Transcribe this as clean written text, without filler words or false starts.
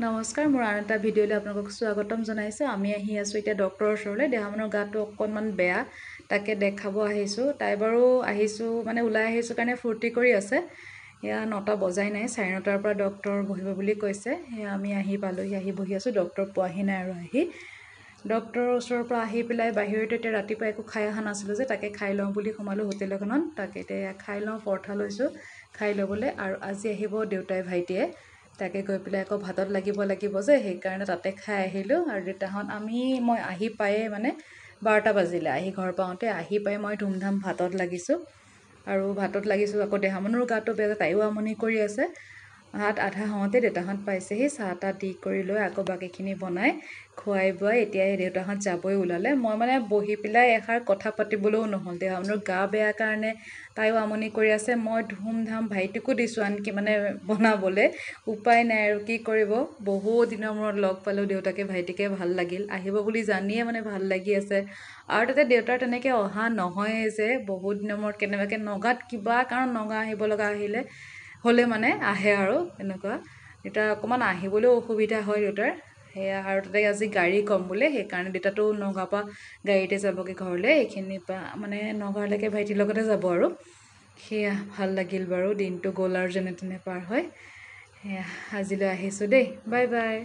নমস্কাৰ, মোৰ আন এটা ভিডিঅ'লৈ আপোনালোকক স্বাগতম জনাইছোঁ। আমি আহি আছোঁ এতিয়া ডক্টৰৰ ওচৰলৈ। দেহামনৰ গাটো অকণমান বেয়া, তাকে দেখাব আহিছোঁ। তাই বাৰু আহিছোঁ মানে ওলাই আহিছোঁ কাৰণে ফূৰ্তি কৰি আছে। এয়া 9টা বজাই নাই, 9:30ৰ পৰা ডক্টৰ বহিব বুলি কৈছে। সেয়া আমি আহি পালোহি, আহি বহি আছোঁ, ডক্টৰ পোৱাহি নাই। আৰু আহি ডক্টৰৰ ওচৰৰ পৰা আহি পেলাই বাহিৰতে এতিয়া ৰাতিপুৱা একো খাই অহা নাছিলোঁ যে, তাকে খাই লওঁ বুলি সোমালোঁ হোটেল এখনত। তাকে এতিয়া খাই লওঁ, পৰঠা লৈছোঁ খাই ল'বলৈ। আৰু আজি আহিব দেউতাই ভাইটিয়ে, তাকে গৈ পেলাই আকৌ ভাতত লাগিব লাগিব যে, সেইকাৰণে তাতে খাই আহিলোঁ। আৰু দেউতাহঁত আমি মই আহি পায়ে মানে 12টা বাজিলে আহি ঘৰ পাওঁতে। আহি পাই মই ধুমধাম ভাতত লাগিছোঁ আৰু ভাতত লাগিছোঁ। আকৌ দেহামনৰো গাটো বেয়া, তাইও আমনি কৰি আছে। ভাত আধা হওঁতে দেউতাহঁত পাইছেহি, চাহ তাহ দি কৰি লৈ আকৌ বাকীখিনি বনাই খুৱাই বোৱাই এতিয়া এই দেউতাহঁত যাবই ওলালে। মই মানে বহি পেলাই এষাৰ কথা পাতিবলৈও নহ'ল, দেহামনৰ গা বেয়া কাৰণে তাইও আমনি কৰি আছে। মই ধুমধাম ভাইটিকো দিছোঁ আনকি মানে বনাবলৈ, উপায় নাই আৰু কি কৰিব। বহুত দিনৰ মূৰত লগ পালোঁ দেউতাকে ভাইটিকে, ভাল লাগিল। আহিব বুলি জানিয়ে মানে ভাল লাগি আছে। আৰু তাতে দেউতাৰ তেনেকৈ অহা নহয়ে যে, বহুত দিনৰ মূৰত কেনেবাকৈ নগাঁৱত কিবা কাৰণ নগাঁও আহিব লগা আহিলে হ'লে মানে আহে আৰু এনেকুৱা। দেউতা অকণমান আহিবলৈও অসুবিধা হয় দেউতাৰ, সেয়া। আৰু তাতে আজি গাড়ী কম বোলে, সেইকাৰণে দেউতাটো নগাঁৱৰ পৰা গাড়ীতে যাবগৈ ঘৰলৈ। এইখিনিৰ পৰা মানে নগাঁৱলৈকে ভাইটিৰ লগতে যাব আৰু। সেয়া ভাল লাগিল বাৰু, দিনটো গ'ল আৰু যেনে তেনে পাৰ হয়। সেয়া আজিলৈ আহিছোঁ দেই, বাই বাই।